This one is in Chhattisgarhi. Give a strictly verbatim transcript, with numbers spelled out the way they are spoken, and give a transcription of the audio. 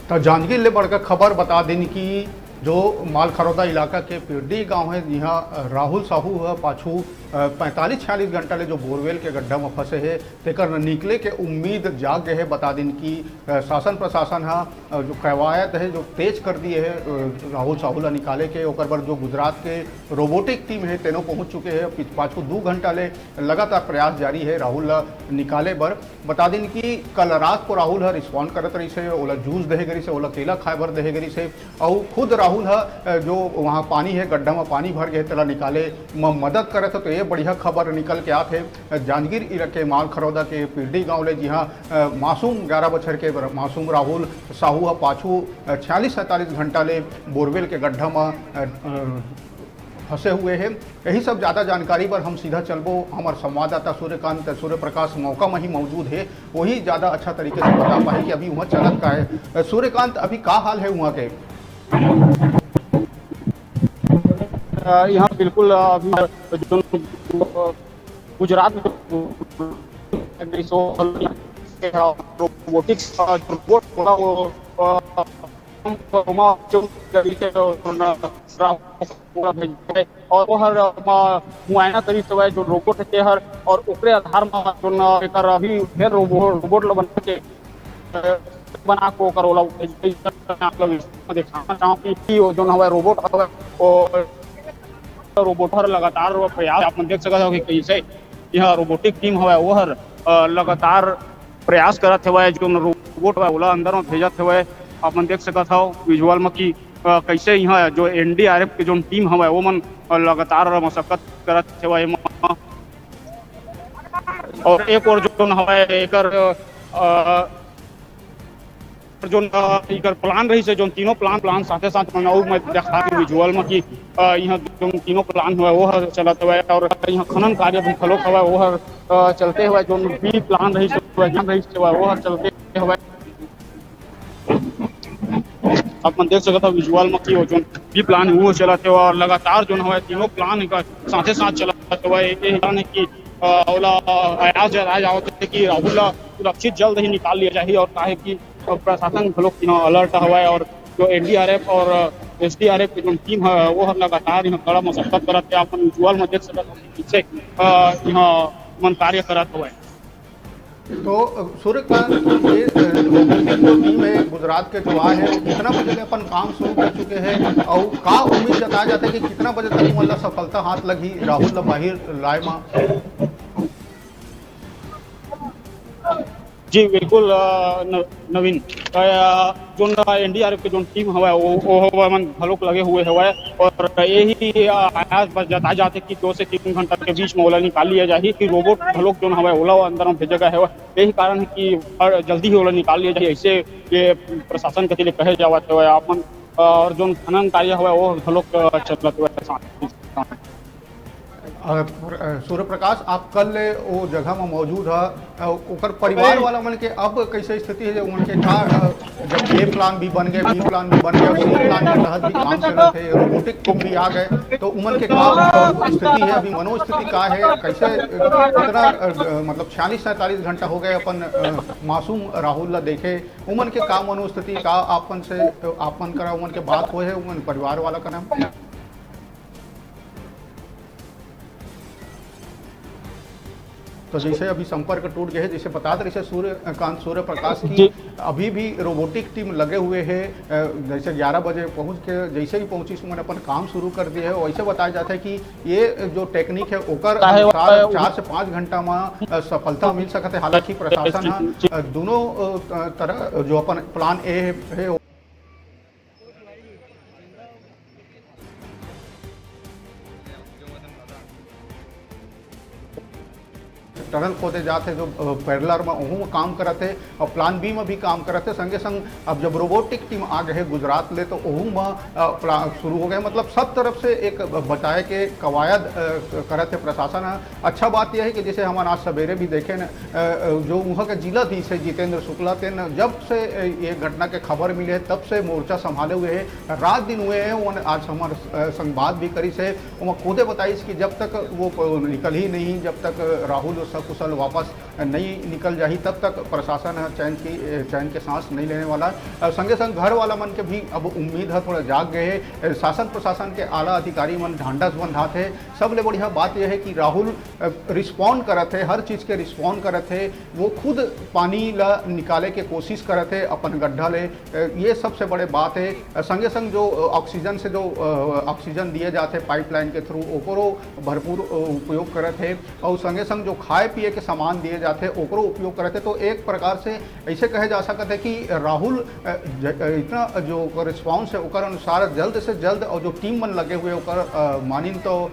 तो जांजगीर ले बड़का खबर बता दिन कि जो मालखरौदा इलाका के पिरडी गांव है, जिहां राहुल साहू ह पाछू, अ, पैंतालीस छियालीस घंटा ले जो बोरवेल के गड्ढा म फंसे हे, तेकर निकले के उम्मीद जाग गए हे। बता दिन कि, अ, शासन प्रशासन ह, अ, जो कवायद है, जो तेज कर दिए है, अ, राहुल साहू ला निकाले के। ओकर बर जो गुजरात के रोबोटिक टीम है, तेनो पहुंच चुके हैं। पि-, पाछू दू घंटा ले लगातार प्रयास जारी है राहुल ला निकाले बर। बता दिन कि कल रात को राहुल ह रिस्पॉन्ड करत रहिस हे, ओला जूस देहे गे रिहिस हे, ओला केला खाए बर देहे गे रिहिस हे, अउ खुद राहुल ह, अ, जो वहाँ पानी हे, गड्ढा म पानी भर गे हे, तेला निकाले म मदद करत हे। तो ये बढ़िया खबर निकल के आत हे। जांजगीर इलाके मालखरौदा के पिरडी गांव ले, जिहां, अ, मासूम ग्यारह बछर के बर-, मासूम राहुल साहू ह पाछू, अ, छियालीस सैंतालीस घंटा ले बोरवेल के गड्ढा म, अ, अ, फंसे हुए हैं। यही सब ज्यादा जानकारी पर हम सीधा चलबो, हमार संवाददाता सूर्यकांत, सूर्यप्रकाश मौका में ही मौजूद है, वही ज्यादा अच्छा तरीके से बता पाही कि अभी वहाँ चलत का है। अ, सूर्यकांत, अभी का हाल है वहाँ के? अ, यहाँ बिल्कुल, अ, अभी जो, अ, गुजरात में जो रोबोटिक्स, अ, जो रोबोट होगा, वो, अ, हम, हम जो, जो, जो, पूरा भेज है और वो हर, अ, म-, मुआयना करी से जो रोबोट है हर, और ओकरे आधार में जो न एकर अभी फिर रोबो-, रोबोट ल बना के, अ, बना के ओकर ओला आप लोग इसमें दिखाना चाहूँ कि, कि वो जो हवा रोबोट हवा, वो रोबोट हर लगातार वो प्रयास आप मन देख सकत हो कि कैसे यह रोबोटिक टीम हवा वो हर, अ, लगातार प्रयास करत हवय, जो रोबोट हवय ओला अंदर में भेजत हवय। आप मन देख सकत हव विजुअल में कि, अ, कैसे यहाँ जो एनडीआरएफ के जो टीम हवय वो मन, अ, लगातार मशक्कत करत हवय एमा। और एक और जो हवय एकर, अ, जो इकर प्लान रहिस हे, जो तीनों प्लान, प्लान साथे साथ बनाऊ मैं देखा के विजुअल में कि, अ, यहाँ जो तीनों प्लान हवय वो हर चलत हवय और यहाँ खनन कार्य भी घलोक हवय वो हर, अ, चलते हवय, जो भी प्लान रहिस हवय, प्लान रहिस हवय वो हर चलते हवय। आप मन देख सकत हव विजुअल में कि वो जोन भी प्लान वो चलत हे और लगातार जोन हवय तीनों प्लान का साथे साथ चलत हवय। ये कारण है कि, अ, ओला आयास जताए जावत हे कि राहुल ला सुरक्षित जल्द ही निकाल लिया जाही और काहे कि, अ, प्रशासन घलोक यहाँ अलर्ट हवय और जो एनडीआरएफ और, अ, एसडीआरएफ की जो टीम है वो हर लगातार यहाँ कड़ा मशक्कत करत हे। आप मन विजुअल में देख सकत हव कि पीछे, अ, यहाँ मन कार्य करत हवय। तो, अ, सूर्यकांत, ये, अ, रोबोटिक जो टीम है गुजरात के जो आए हैं, वो कितना बजे ले अपन काम शुरू कर चुके हैं और का उम्मीद जताया जाता है कि कितना बजे तक मतलब सफलता हाथ लगही राहुल ला बाहिर लाए मा? जी, बिल्कुल, अ, न-, नवीन, अ, जोन एनडीआरएफ के जोन टीम हवय, वो, वो हवय मन घलोक लगे हुए हवय और यही, अ, आयास बस जताए जाथे कि दो से तीन घंटा के बीच में ओला निकाल लिया जाही कि रोबोट घलोक जोन हवय, ओला अंदर में भेजे गए हवय। यही कारण है कि, अ, जल्दी ही ओला निकाल लिया जाही, ऐसे ये प्रशासन के लिए कहे जावत हवय। आप मन, अ, और जोन खनन कार्य हवय, वो घलोक, अ, चलत हवय साथ ही साथ। अ, प्र-, अ, सूर्य प्रकाश, आप कल ले वो जगह में मौजूद ह, अ, ओकर परिवार वाला मन के अब कैसे स्थिति है, जब उनके का, अ, जब ए प्लान भी बन गए, बी प्लान भी बन गए और सी प्लान के तहत भी काम चलत है, रोबोटिक टीम भी आ गए, तो उमन के का, अ, स्थिति है, अभी मनोस्थिति का है, कैसे, अ, कितना, अ, अ, मतलब छियालीस सैंतालीस घंटा हो गए अपन, अ, मासूम राहुल ला देखे, उमन के का मनोस्थिति का, आपन से, अ, आपन करा उमन के बात होए है, उमन परिवार वाला करा? तो जैसे अभी संपर्क टूट गए, जैसे बतात रहिस हे सूर्यकांत, सूर्य प्रकाश की जी। अभी भी रोबोटिक टीम लगे हुए हैं, अ, जैसे ग्यारह बजे पहुंच के, जैसे ही पहुंची, उमन अपन काम शुरू कर दिए है। वैसे बताया जाता है कि ये जो टेक्निक है, ओकर काहे अनुसार वो चार से पाँच घंटा में, अ, सफलता मिल सकत है। हालांकि प्रशासन ह, जी। अ, दोनों, अ, तरह जो अपन प्लान ए है, टनल खोदे जात हे, जो, अ, पैरेलल में ओहू में काम करत हे और प्लान बी में भी काम करत हे। संगे संग अब जब रोबोटिक टीम आ गए हे गुजरात ले, तो ओहू में, अ, प्ला-, शुरू हो गए, मतलब सब तरफ से एक ब-, बचाए के कवायद, अ, करत हे प्रशासन ह। अच्छा बात यह है कि जैसे हमन आज सवेरे भी देखे न, अ, अ, जो वहाँ के जिलाधीश है जितेंद्र शुक्ला, तेन जब से, अ, ये घटना के खबर मिले है, तब से मोर्चा संभाले हुए है, रात दिन हुए है। उन आज हमारे, अ, संवाद भी करिस हे, ओमा खुदे बताइस कि जब तक वो प-, निकलही नहीं, जब तक राहुल सकुशल वापस नहीं निकल जाही, तब तक प्रशासन ह चैन की, चैन के सांस नहीं लेने वाला है। और संगे संग घर वाला मन के भी अब उम्मीद है थोड़ा जाग गए है। शासन प्रशासन के आला अधिकारी मन ढांढस बंधात है। सबले बढ़िया बात यह है कि राहुल रिस्पॉन्ड करत है, हर चीज़ के रिस्पॉन्ड करत है। वो खुद पानी ला निकाले के कोशिश करत है अपन गड्ढा ले। ये सबसे बड़े बात है। संगे संग जो ऑक्सीजन से जो ऑक्सीजन दिए जाते पाइपलाइन के थ्रू, ओकरो भरपूर उपयोग करत है। और संगे संग जो खाए पिए के सामान दिए जाते, ओकरो उपयोग करत है। तो एक प्रकार से ऐसे कहे जा सकत है कि राहुल, अ, ज-, अ, इतना जो रिस्पॉन्स है, ओकर अनुसार जल्द से जल्द, और जो टीम मन लगे हुए, ओकर, अ, मानिन तो